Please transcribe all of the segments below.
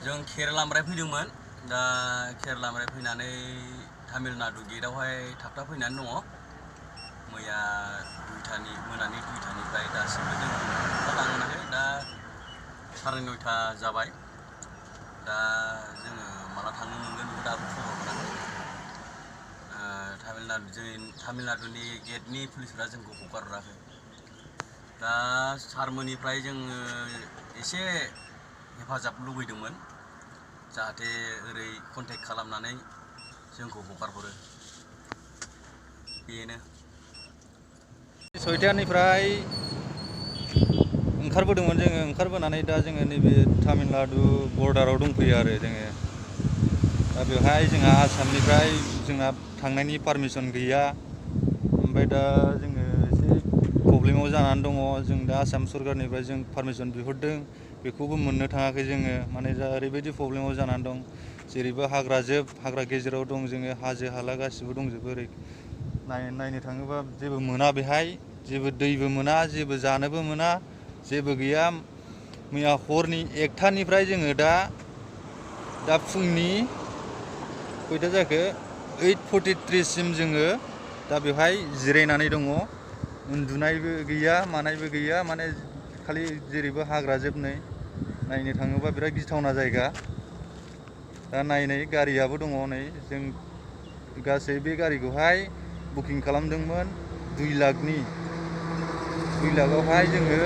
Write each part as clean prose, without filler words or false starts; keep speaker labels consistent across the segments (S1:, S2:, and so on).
S1: जों केरेलानिफ्राय फैदोंमोन दा केरेलानिफ्राय फैनानै तामिलनाडु गेटआवहाय थाबथाफैनानै दङ मैया मोनानि 2टानिफ्राय दासिमबो जों ओंखारलांनो मोनाखै दा 9:30 जाबाय दा जोङो माला थांनो मोनगोन बेखौ दाबो खबर मोनाखै तामिलनाडुनि गेटनि पुलिसफोरा जोंखौ हगारहराखै दा सारमोननिफ्राय जोङो एसे हेफाजाब लुबैदोंमोन जाहाथे ओरै कन्टेक्ट खालामनानै जोंखौ हगारहरो बेनो
S2: 6टानिफ्राय ओंखारबोदोंमोन जोङो ओंखारबोनानै दा जोङो नैबे तामिलनाडु बर्डाराव दंफैयो आरो जोङो दा बेवहाय जोंहा आसामनिफ्राय जोंना थांनायनि पारमिसन गैया ओमफ्राय दा जोङो एसे प्रब्लेमाव जानानै दङ जों दा आसाम सरकारनिफ्राय जों पारमिसन बिहरदों बेखौबो मोननो थाङाखै जोङो माने दा ओरैबायदि प्रब्लेमाव जानानै दं जेरैबो हाग्रा गेजेराव दं जोङो हाजो हाला गासिबो दंजोबो ओरै नायनो थाङोबा जेबो मोना बेहाय जेबो दैबो मोना जेबो जानोबो मोना जेबो गैया मैया हरनि 1टानिफ्राय जोङो दा फुंनि खयथा जाखो 8:43 सिम जोङो दा बेवहाय जिरायनानै दङ उन्दुनायबो गैया मानायबो गैया माने खालि जेरैबो हाग्राजोब नै नायनो थाङोबा बिराद गिथावना जायगा दा नायनाय गारियाबो दङ नै जों गासै बे गारिखौहाय बुकिं खालामदोंमोन 2 लाखनि 2 लाखआवहाय जोङो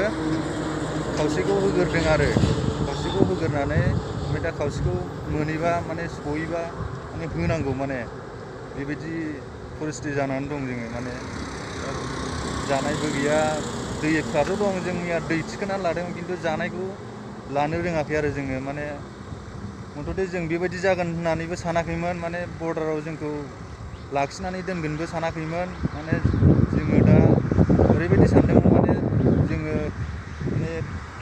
S2: खावसेखौ होग्रोदों आरो खावसेखौ होग्रोनानै ओमफ्राय दा खावसेखौ मोनैबा माने सहैबा माने होनांगौ माने बेबायदि परिस्थिति जानानै दं जोङो माने जानायबो गैया दैफ्राथ' दं जों मैया दै थिखोनानै लादों खिन्थु जानायखौ लानो रोङाखै आरो जोङो माने मथथे जों बेबायदि जागोन होननानैबो सानाखैमोन माने बर्डाराव जोंखौ लाखिनानै दोनगोनबो सानाखैमोन माने जोङो दा ओरैबायदि सानदोंमोन माने जोङो माने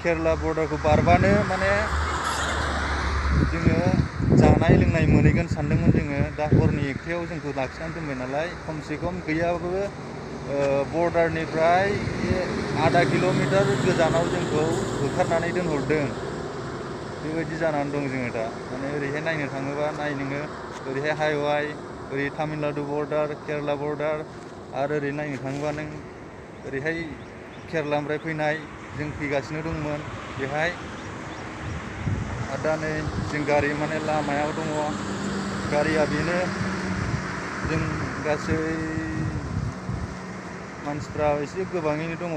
S2: केरेला बर्डारखौ बारबानो माने जोङो जानाय लोंनाय मोनहैगोन सानदोंमोन जोङो दा हरनि 1टायाव जोंखौ लाखिनानै दोनबाय नालाय खमसे खम गैयाबाबो बर्डारनिफ्राय 0.5 किल'मिटार गोजानाव जोंखौ होखारनानै दोनहरदों बेबायदि जानानै दं जोङो दा माने ओरैहाय नायनो थाङोबा नोङो ओरैहाय हाइवे ओरै तामिलनाडु बर्डार केरेला बर्डार आरो ओरै नायनो थाङोबा नों ओरैहाय केरेलानिफ्राय फैनाय जों फैगासिनो दंमोन बेहाय आरो दा नै जों गारि माने लामायाव दङ गारिया बेनो जों गासै मानसिफ्रा एसे गोबाङैनो दङ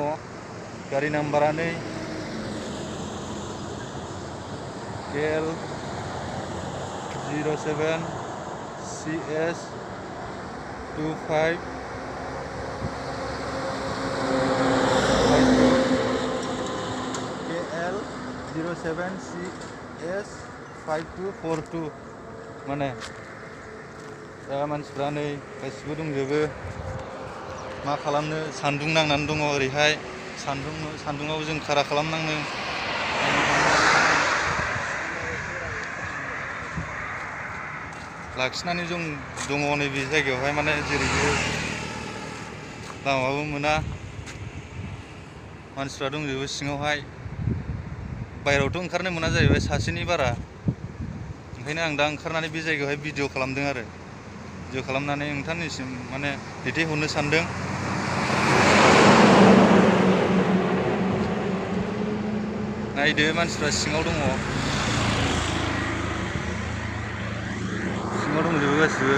S2: गारि नाम्बारा नै KL 07 CS 25 KL 07 CS 5242 माने दा मानसिफ्रा नै गासिबो दंजोबो मा खालामनो सान्दुं नांनानै दङ ओरैहाय सान्दुङाव जों खारा खालामनांदों लाखिनानै जों दङ नैबे जायगायावहाय माने जेरैबो लामाबो मोना मानसिफ्रा दंजोबो सिङावहाय बायहेरायावथ' ओंखारनो मोना जाहैबाय सासेनि बारा ओंखायनो आं दा ओंखारनानै बे जायगायावहाय भिडिअ खालामदों आरो भिडिअ खालामनानै नोंथांनिसिम माने दैथायहरनो सानदों नायदो मानसिफ्रा सिङाव दंजोबो गासिबो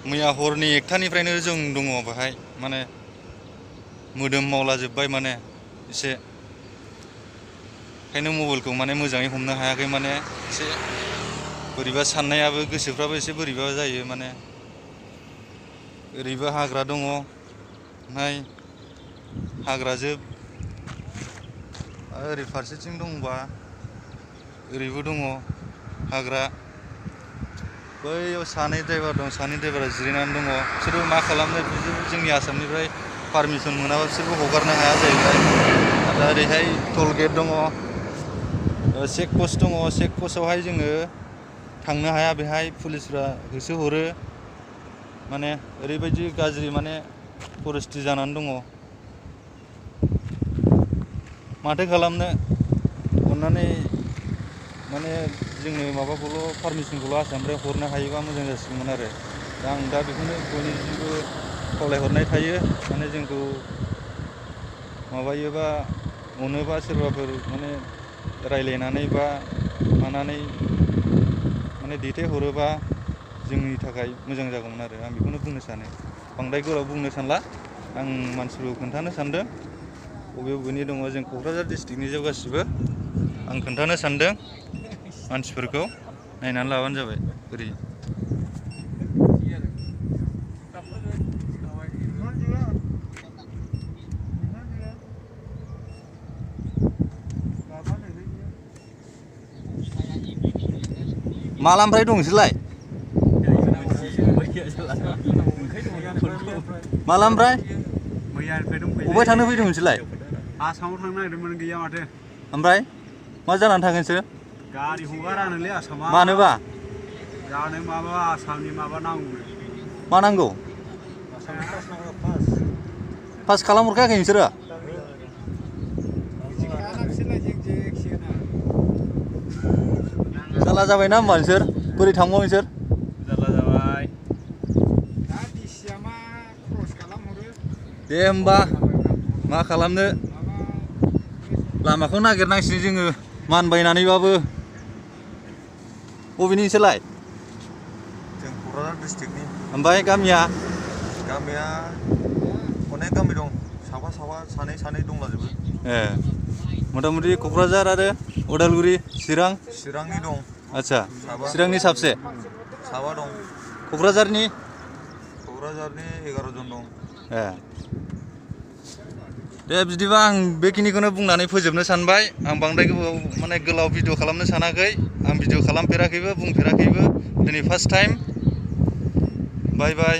S2: मैया हरनि 1टानिफ्रायनो जों दङ बेहाय माने मोदोम मावला जोब्बाय माने एसे ओंखायनो मबाइलखौ माने मोजाङै हमनो हायाखै माने एसे बोरैबा साननायाबो गोसोफ्राबो एसे बोरैबा जायो माने ओरैबो हाग्रा दङ ओमफ्राय हाग्राजोब ओरै फारसेथिं दंबा ओरैबो दङ हाग्रा बैयाव सानै ड्राइभार दं सानै ड्राइभारा जिरायनानै दङ बिसोरबो मा खालामनो जोंनि आसामनिफ्राय पारमिसन मोनाबा बिसोरबो हगारनो हाया जाहैबाय दा ओरैहाय टल गेट दङ, चेक पस्ट दङ। चेक पस्टआवहाय जोङो थांनो हाया, बेहाय पुलिसफ्रा होसोहरो। माने ओरैबायदि गाज्रि माने परिस्थिति जानानै दङ। माथो खालामनो, अननानै माने जोंनो माबाखौल' पारमिसनखौल' आसामनिफ्राय हरनो हायोबा मोजां जासिगौमोन आरो। दा आं दा बेखौनो बयनिसिमबो खावलायहरनाय थायो, माने जोंखौ माबायोबा अनोबा सोरबाफोर माने रायज्लायनानै बा मानानै माने दैथायहरोबा जोंनि थाखाय मोजां जागौमोन आरो। आं बेखौनो बुंनो सानो। बांद्राय गोलाव बुंनो सानला, आं मानसिफोरखौ खोन्थानो सानदों बबे बबेनि दङ। जों क'क्राझार डिस्ट्रिक्टनि जोब गासिबो आं खोन्थानो सानदों। मानसिफोरखौ नायनानै लाबानो जाबाय ओरै। मालानिफ्राय दं नोंसोरलाय? मालानिफ्राय?
S3: मैयानिफ्राय दंफैयो।
S2: बबेहाय थांनो फैदों नोंसोरलाय?
S3: आसामाव थांनो नागिरदोंमोन, गैया माथो।
S2: ओमफ्राय मा जानानै थांगोन नोंसोर?
S3: गारि हगारानोलै आसामा।
S2: मानोबा?
S3: जानो माबा आसामनि माबा नांगौ।
S2: मा नांगौ? पास खालामहरखायाखै नोंसोरो? जारला जाबायना होमबा नोंसोर? बोरै थांबाव नोंसोर?
S3: जारला जाबाय।
S2: दे होमबा मा खालामनो, लामाखौ नागिरनांसिगोन जोङो मानबायनानैबाबो। बबेनि नोंसोरलाय?
S4: जों क'क्राझार डिस्ट्रिक्टनि।
S2: ओमफ्राय गामिया?
S4: गामिया अनेक गामि दं, साफा सानै दंलाजोबो।
S2: ए, मथा मथि क'क्राझार आरो उदालगुरि, चिरां?
S4: चिरांनि दं।
S2: आच्छा,
S4: साबा।
S2: चिरांनि साबसे?
S4: साबा दं।
S2: क'क्राझारनि?
S4: क'क्राझारनि 11 जन दं।
S2: ए, दे बिदिबा आं बेखिनिखौनो बुंनानै फोजोबनो सानबाय। आं बांद्राय माने गोलाव भिडिअ खालामनो सानाखै। आं भिडिअ खालामफेराखैबो, बुंफेराखैबो, दिनै फार्स्ट टाइम। बाय बाय।